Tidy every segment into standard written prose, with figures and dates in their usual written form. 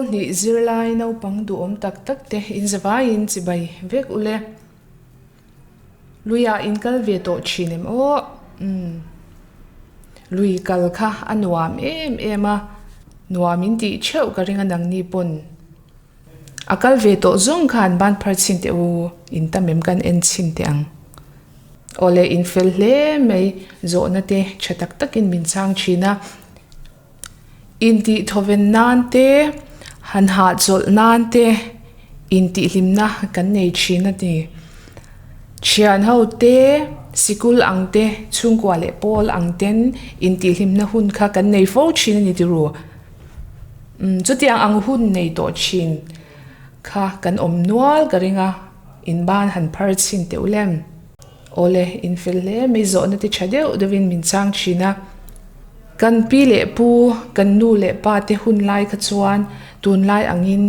hnih zirlai naupang duhawm tak tak te in zavaiin chibai vek ule. Luiah in kal ve tawh thin em aw? Umm. Lui kal kha a nuam em em a, nuam in tih theuh ka ring a nangni pawn. A kal ve tawh zawng khan ban phar chhin teh u, in tam em kan en chhin teh ang. Awle in fel hle mai, zawhna te tha tak takin min chhang thin a. Intih thawven nan te, han hahchawlh nan te intihhlimna kan nei thin a ni. Thian ho te, sikul ang te, chhungkua leh pawl ang ten intihhlimna hun kha kan nei fo thin a ni tiru. Umm chutiang ang hun nei tawh thin kha kan awm nual ka ring a, in ban han phar chhin teh ulem. Awle, in fel hle mai zawhna te tha deuh deuhin min chang thin a. Kan pi leh pu, kan nu leh pa te hun lai kha chuan tunlai angin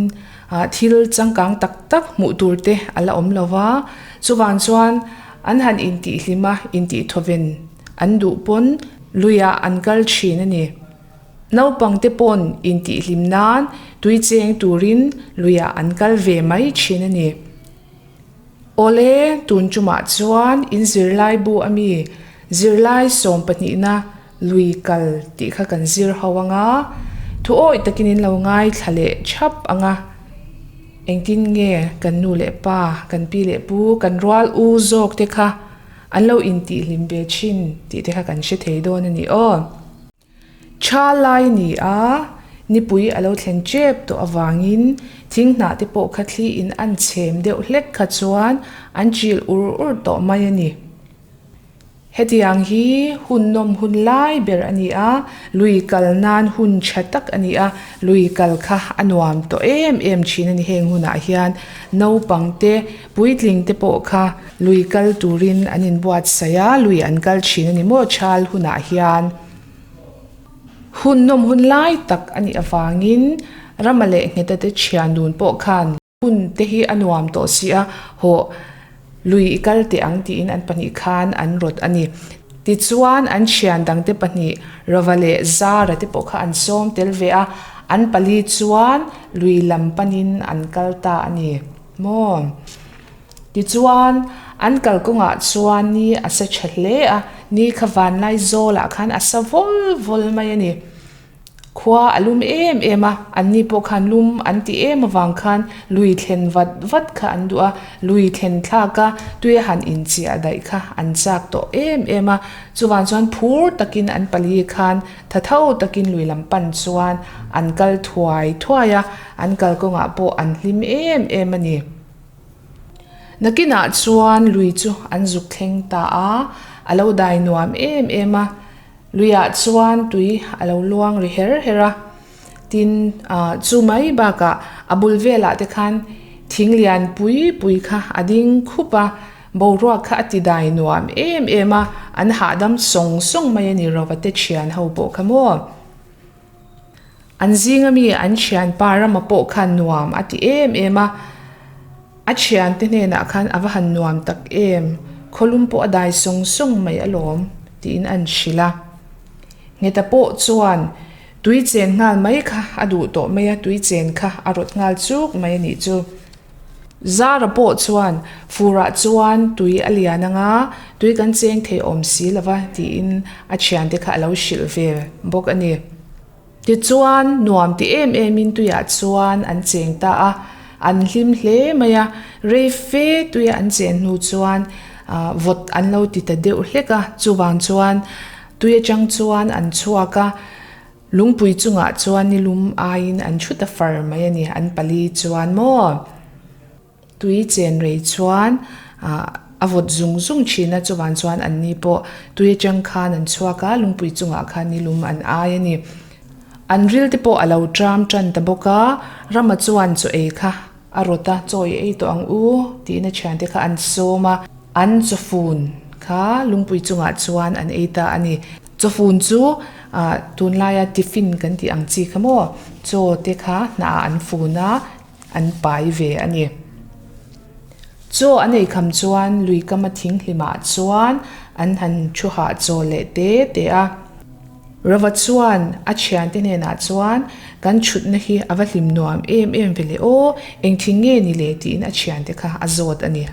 thil changkang tak tak hmuh tur te a la awm lo va. Chuvang chuan an han intihhlim a, intihthawen an duh pawn luiah an kal thin a ni. Naupang te pawn intihhlim nan tui cheng turin luiah an kal ve mai thin a ni. Awle, tun tumah chuan in zirlai bu a mi zirlai sawm pahnihna lui kal tih kha kan zir ho ang a, thu awih takin in lo ngaithla leh thap ang a, engtin nge kan nu leh pa, kan pi leh pu, kan rual u zawk te kha an lo intihhlim ve thin tih te kha kan hre thei dawn a ni aw. Tha lai ni a, nipui a lo thlen tep tawh avangin thing hnah te pawh kha thli in an chhem deuh hlek kha chuan an chil ur ur tawh mai a ni. Hetiang hi hun nawm hun lai ber a ni a, lui kal nan hun tha tak a ni a, lui kal kha a nuam tawh em em thin a ni heng hunah hian naupang te puitling te pawh kha lui kal turin an inbuatsaih a, lui an kal thin a ni maw chal hunah hian. Hun nawm hun lai tak a nih avangin Rama leh Ngheta te thian dun pawh khan hun te hi a nuam tawh si a, hawh lui i kal teh ang tiin an pahnih khan an rawt a ni. Tichuan an thian dangte pahnih Rava leh Zara te pawh kha an sawm tel ve a, an pali chuan lui lam panin an kal ta a ni maw? Tichuan, an kalkawngah chuan ni a sa tha hle a, ni kha vanlai zawlah khan a sa vawl vawl mai a ni. Khua a lum em em a, anni pawh khan lum an ti em avang khan lui thlen vat vat kha an duh a, lui thlen thlak a tui a han inchiah daih kha an chak tawh em em a. Chuvang chuan phur takin an pali khan tha tho takin lui lam pan chuan an kal thuai thuai a, an kalkawngah pawh an hlim em em a ni. Nakinah chuan lui chu an zuk thleng ta a, a lo dai nuam em em a. Luiah chuan tui a lo luang ri her her a, tin ah chu mai bakah a bul velah te khan thing lian pui pui kha a ding khup a, boruak kha a ti dai nuam em em a, an hahdam sawng sawng mai a ni Rova te thian ho pawh kha maw. An zinga mi an thianpa Rama pawh khan nuam a ti em em a, a thiante hnenah khan a va han nuam tak em, khawlum pawh a dai sawng sawng mai alawm tiin an hrilh a. Ngheta pawh chuan tui chen nghal mai kha a duh tawh mai a, tui chen kha a rawt nghal chuk mai a nih chu. Zara pawh chuan furah chuan tui a lian ang a, tui kan cheng thei awm si lo va tiin a thiante kha a lo hrilh ve bawk a ni. Tichuan, nuam ti em emin tuiah chuan an cheng ta a, an hlim hle mai a, rei fe tuia an chen hnu chuan vawt an lo ti ta deuh hlek a, chuvang chuan tui atang chuan an chhuak a, Lungpui chungah chuan nilum aiin an thu ta far mai a ni, an pali chuan maw? Tui chen rei chuan a vawt zung zung thin a, chuvan chuan an ni pawh tui atang khan an chhuak a, lungpui chungah khan nilum an ai a ni. An ril te pawh a lo tram tan ta bawk a, Rama chuan chaw ei kha a rawt a, chaw i ei tawh ang u tiin a thiante kha an sawm a, an chawfun kha lungpui chungah chuan an ei ta a ni. Chawfun chu tunlaia tiffin kan tih ang chi kha maw, chaw te kha hnah an fun a, an pai ve a ni. Chaw an ei kham chuan lui kama thinghlimah chuan an han thu hah chaw leh te te a. Rava chuan a thiante hnenah chuan Kan thutna hi a va hlim nuam em em ve le aw, eng thing nge ni le tiin a thiante kha a zawt a ni.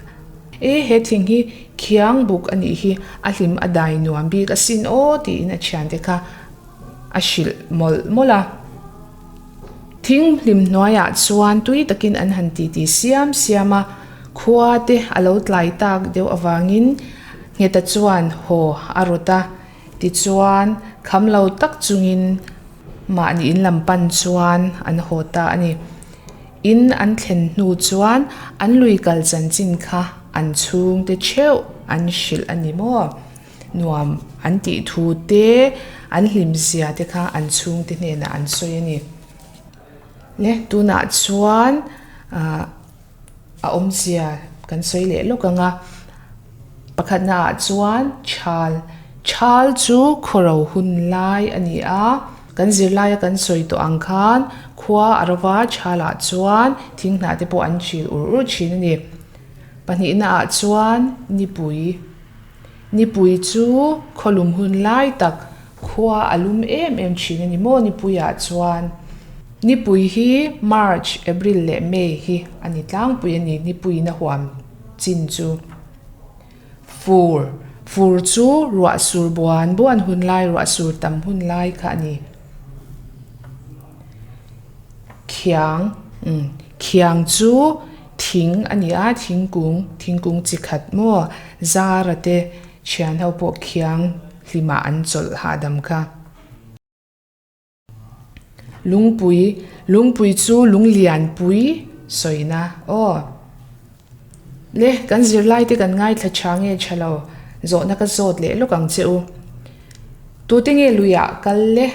E, he thing hi khiang buk a nih hi, a hlim a dai nuam bik asin aw tiin a thiante kha a hrilh mawlh mawlh a. Thing hlim hnuaiah chuan tui takin an han titi siam siam a, khua te a lo tlai tak deuh avangin Ngheta chuan haw a rawt a, tichuan kham lo tak chungin mahni in lam pan chuan an haw ta a ni. In an thlen hnu chuan an lui kal chanchin kha an chhungte theuh an hrilh a ni maw? Nuam an tih thu te, an hlim zia te kha an chhungte hnenah an sawi a ni. Le tunah chuan ah a awmzia kan sawi leh lawk ang a, pakhatna ah chuan chhal, chhal chu khawro hun lai a ni a, kan zirlaia kan sawi tawh ang khan khua a rova chhalah chuan thing hnah te pawh an chil ur ur thin a ni. Pahnihna ah chuan nipui. Nipui chu khawlum hun lai tak khua a lum em em thin a ni maw nipuiah chuan. Nipui hi March, April leh May hi a ni tlangpui a ni nipuiin a huam chin chu. Fur, Fur chu ruah sur buan buan hun lai, ruah sur tam hun lai kha a ni. Khiang, umm, khiang chu thing a ni a, thingkung, thingkung chi khat maw, Zara te thian ho pawh khiang hlimah an chawlh hahdam kha. Lungpui, lungpui chu lunglianpui sawina aw. Le, kan zirlai te kan ngaithla tha nge tha lo, zawhna ka zawt leh lawk ang che u. Tute nge luiah kal le?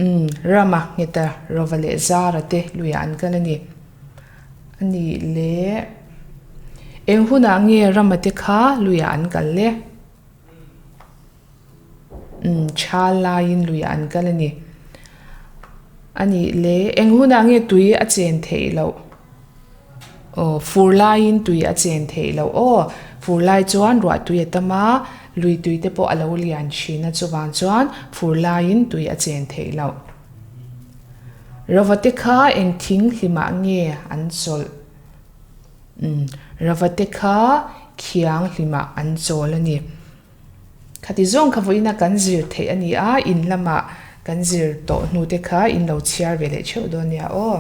Umm, Rama, Ngheta, Rova leh Zara te luiah an kal a ni. A nih leh, eng hunah nge Rama te kha luiah an kal le? Umm, Chhal laiin luiah an kal a ni. A nih leh, eng hunah nge tui a chen theih loh? Aw, fur laiin tui a chen theih loh aw. Fur lai chuan ruah tui a tam a, lui tui te pawh a lo lian thin a, chuvang chuan fur laiin tui a chen theih loh. Ravate kha eng thing hlimah nge an chawlh? Umm, ravate kha khiang hlimah an chawl a ni. Khati zawng kha vawiina kan zir theih a ni a, in lamah kan zir tawh hnu te kha in lo chhiar ve leh theuh dawn nia aw.